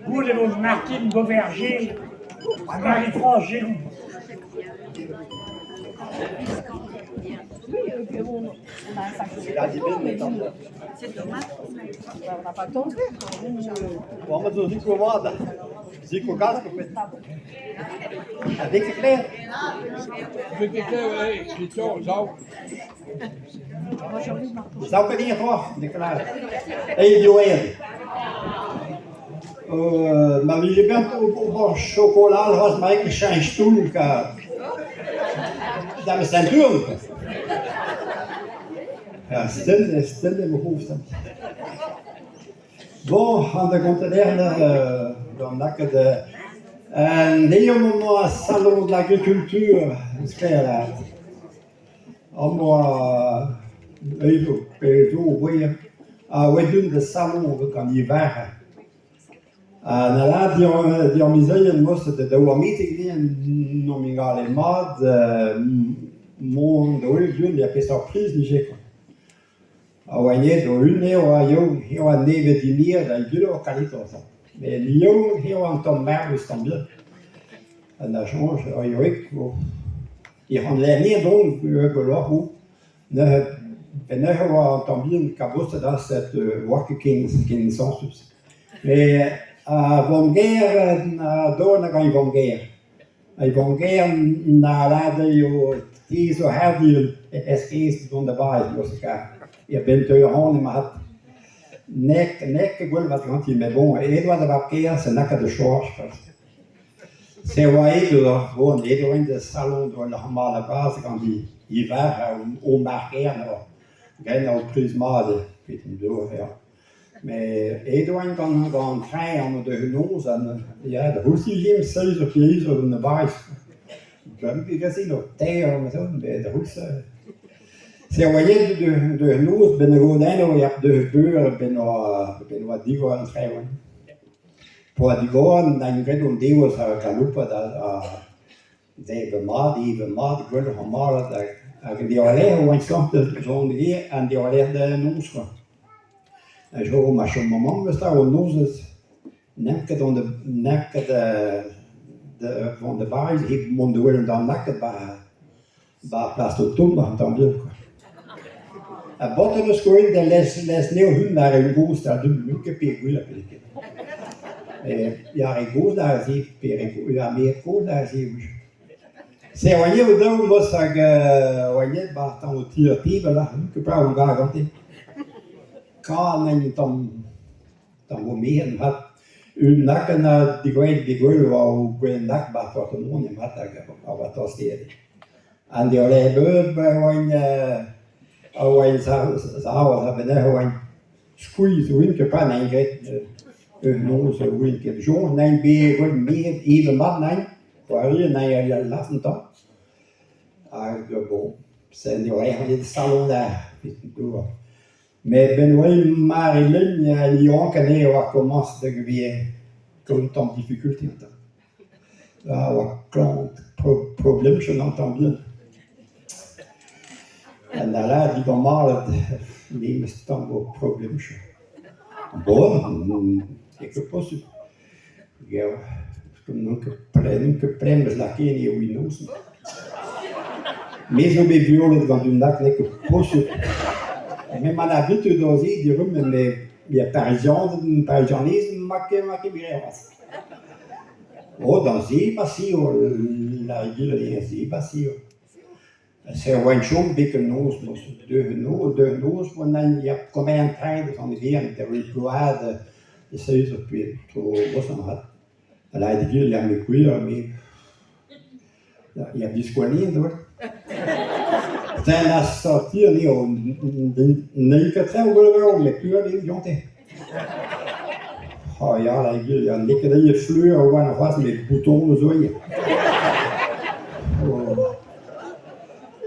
Bout e vo Martine Beauverger ha Marie-France Gilou. Ma vije bet ober chokolad c'hoazh ma ket cheñch toull kar da ma sentour stenn stenn eo ma c'hof Bon, an da gontañ d'an lakaat an eil emañ salon de l'agriculture sklaeraat. Amañ eil zo gwir ha wedin da salon gant e varc'h. Ha na lâr diamezeien moste da daouarn-meteg din n'omp ingalet mat mont da welet buan ya peseurt priz 'nije kwa. Ha oa aet o-unan eo a eo a nevez dimezet da egile kalitoc'h met yaouank eo an tamm marv eus tamm bihan. Ha da soñj e ran lec'hiet on gwelloc'h neuze neuze e oa an tamm bihan kaboset aset 'oa ket ken sañsus. Met ar vamm-gaer a daol hag ar vamm-gaer. Ar vamm-gaer na lâr dezhi te zo hardi ez dont da Bariz neuze a-benn teu ac'hann emañ n'eo ket gwell vat ganti met bon aet oa da vab-kaer se lakaat da soñj. Se a oa aet bon aet oan da saloñs ar mala bras gant he verc'h o marc'h-kaer neuze graet ur priz mat evit an dour ya. Met aet oan gant an train amañ da fenoz ha ya da c'houlz ivez seizh eur pe eizh eur gant ar Bariz. Teir eur met da c'houlz se a oa aet da fenoz 'benn e vo eno ya da beure 'benn oa digor an traoù. P'oa digor 'naint graet an devezh a galoupat ha debriñ mat, evañ mat, gwelloc'h an malad hag an dewarlerc'h e oaint sortet 'zont ivez an dewarlerc'h da noz kwa. Ha jo ma chom ma mamm memes tra an nozvezh n'eo ket n'eo ket da vont da Bariz evit mont da welet an lakaat 'ba 'ba ar plas tommañ un tamm bihan kwa. Ha baotred eus skoed da lez lez anezho un ar re gozh da n'on ket peogwir pe ket. Ya ar re gozh da aze pe ar re kozh da aze Se a oa ivez o-daou moz hag oa ivez 'ba tamm o ti ur pib là, n'on ket petra on gar gante. Kan un tamm tamm gourmezenn 'vat. Un nakenn a degouezhet degouezhet e oa o gwelet 'ba Porto-Noz mat hag a oa tosteet. An deoled e oaint a oaint savet a-benn e oaint skuizh 'oaint ket pa 'naint graet un noz 'oaint ket soñj 'naint bet gwell miret ivez mat 'naint. C'hoari anezhañ al laz un tamm hag bon sell eo aet salon ar met 'benn oa mare leun yaouank anezhe a oa komañs da vezañ kaout un tamm difficulté un tamm. A oa klañv problemoù un tamm bihan. Ha da lâret digant malad memes tamm problemoù. Bon n'eo ket posupl. N'on ket pren eus lakaet eo noz. Me zo bet violet gant un lak n'eo ket posupl. Me 'ma abitud aze dirumm met parizianed, parizianez 'ma ket 'ma ket graet c'hoazh. Oh da zebriñ eo la zebriñ eo. Se a oa chom betek an noz, deuet an noz oa ya komer an train deus an Oriant da welet Plouad e seizh eur pe tro Rosenrad. Ha lâret gwir ya me gwir me ya biskoazh da welet. Then a sorti anezho n'eo ket tre o met peura eo dionte. Oh ya lâret gwir ya n'eo ket aet fleur a oan c'hoazh met boutonoù zo ivez.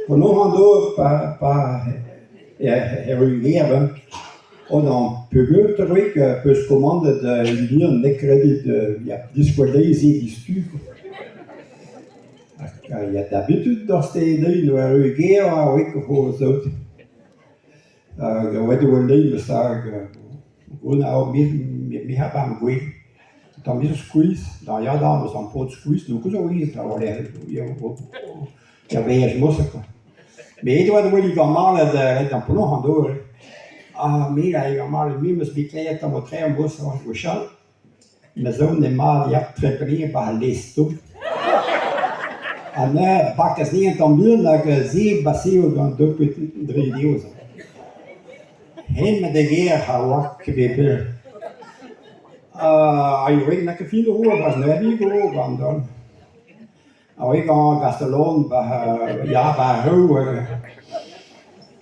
Penaos an dor pa pa erru gêr on an peogwir 'teus 'peus komandet un bihan n'eo ket ret ya diskouez dezhi diouzhtu Ya d'habitude doc'h-te deuet erru gêr a-wech ho saout. Hag aet e oa lein eus hag me a 'ba gwez tamm zo skuizh da ya da eus an paotr skuizh n'on ket skuizh er veaj morse kwa. Met aet e oa da welet gamalad ret d'an penaos an dor ha me a gamalad me 'meus bet klevet tamm tre am boa gwechall ma zon emañ ya trepaniñ 'ba al lez-tomm ha neuze 'bakas anezhañ un tamm bihan hag se 'baseo gant dre diouzh. Hemañ da gêr a oa ket bet pell. Ha ivez n'a ket fin eo 'barzh Nevez eo gant an A oe gant Gastellon 'ba ya 'ba ar Rev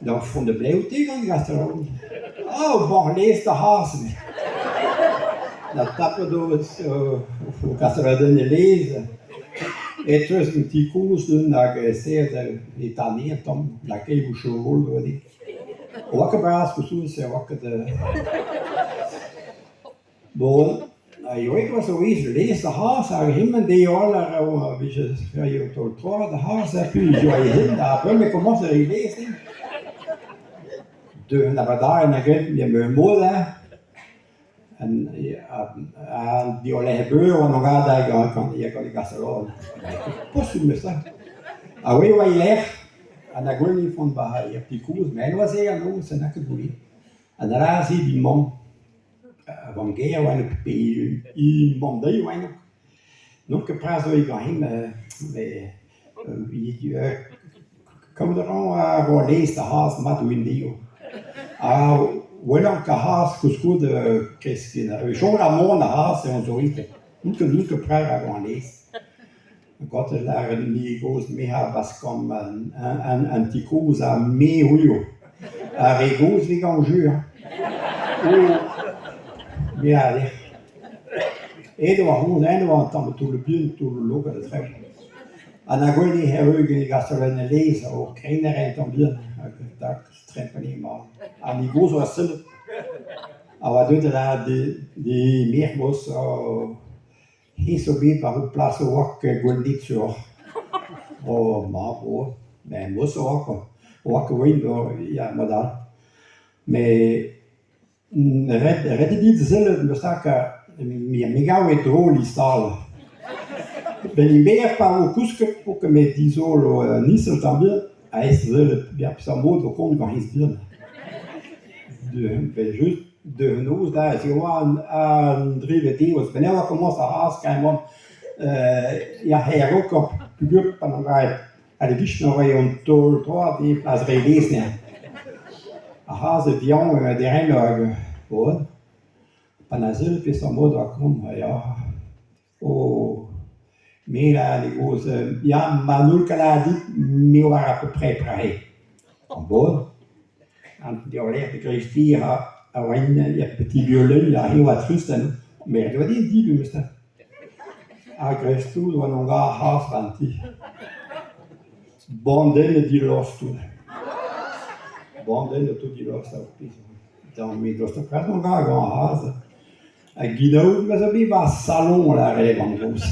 da font da blev te gant Gastellon. Oh Bro-Lez da c'hazh Da tapet o Gastelladenn e lez e-touez un ti kozh neuze hag e-serr e tane un tamm lakaet e chorol goude. 'Oa ket bras koulskoude 'oa ket Bon, ha ivez a zo ivez lez ar c'hazh hag hemañ dezhi-holl a ra vije o taol troad ar c'hazh ha piv zo aze ha bremañ e komañs da reiñ lez din. Deuet an abardaez hag eñ memes mod hein, an diwrlec'h beure oan o gadal gant e gaserole. Posupl memes tra. Ha we oa e-lec'h ha na gwelin font 'ba er ti kozh met aze an noz n'a ket goude. Ha da lâret se din mamm. Vamm-gaer a oa eno pe he mamm dezhi a oa eno. N'on ket pras zo ganin met kaout a ran ar lez da c'hazh mat eo dezho. Ha wellañ ar c'hazh koulskoude kreskiñ. Chom a ra mont ar c'hazh eo zo ivez. N'on ket n'on ket prest war an lez. Gortoz lâret me gozh me a baskan an ti kozh ha me 'ouio. Ar re gozh 'vez gant jeu hein. Oh me a lec'h. Aet e oa honnezh eñ e oa un tamm toull bihan, toull logod ha traoù. Ha na gwele erru e gastellenn e-leizh o krenañ un tamm bihan hag tak trempenniñ mat. Ha me gozh a oa sellet. A oa deuet da lâret d'he merc'h gozh Hennezh zo bet war ho plas a-raok gwelet sur. Oh mat eo, met mos a-raok 'oa ket oa ya mod all. Met ret ret eo dit sellet memes tra me 'gav eo drol he stal. 'Benn emberr pa vo kousket 'po ket 'met dizolo un isel tamm bihan, aes sellet peseurt mod 'vo kont gant hennezh bihan. Evel-just. Deus noz da ez eo an drivet devezh ben eo komañs ar c'hazh kement ya a-raokoc'h peogwir pa 'n em ha e-gichen a rae an taol troad ivez plas re anezhañ. Ar c'hazh e vihan derc'hen hag bon pa na sell peseurt mod a kont ya oh me a gozh ya ma n'hall ket lâret dit me 'oar apeupre petra eo. Bon an deolec'h e kreisteiz a oaint er petit violenn aze e oa trist eno met ret eo dit memes tra. A-greiz-tout e oa an c'hazh 'ba an ti. Bandennet dilost out. Bandennet tout dilost ar pezh. Me dosta prest gant ar c'hazh. Hag inoù ma zo bet 'ba ar saloñ lâret gant gozh.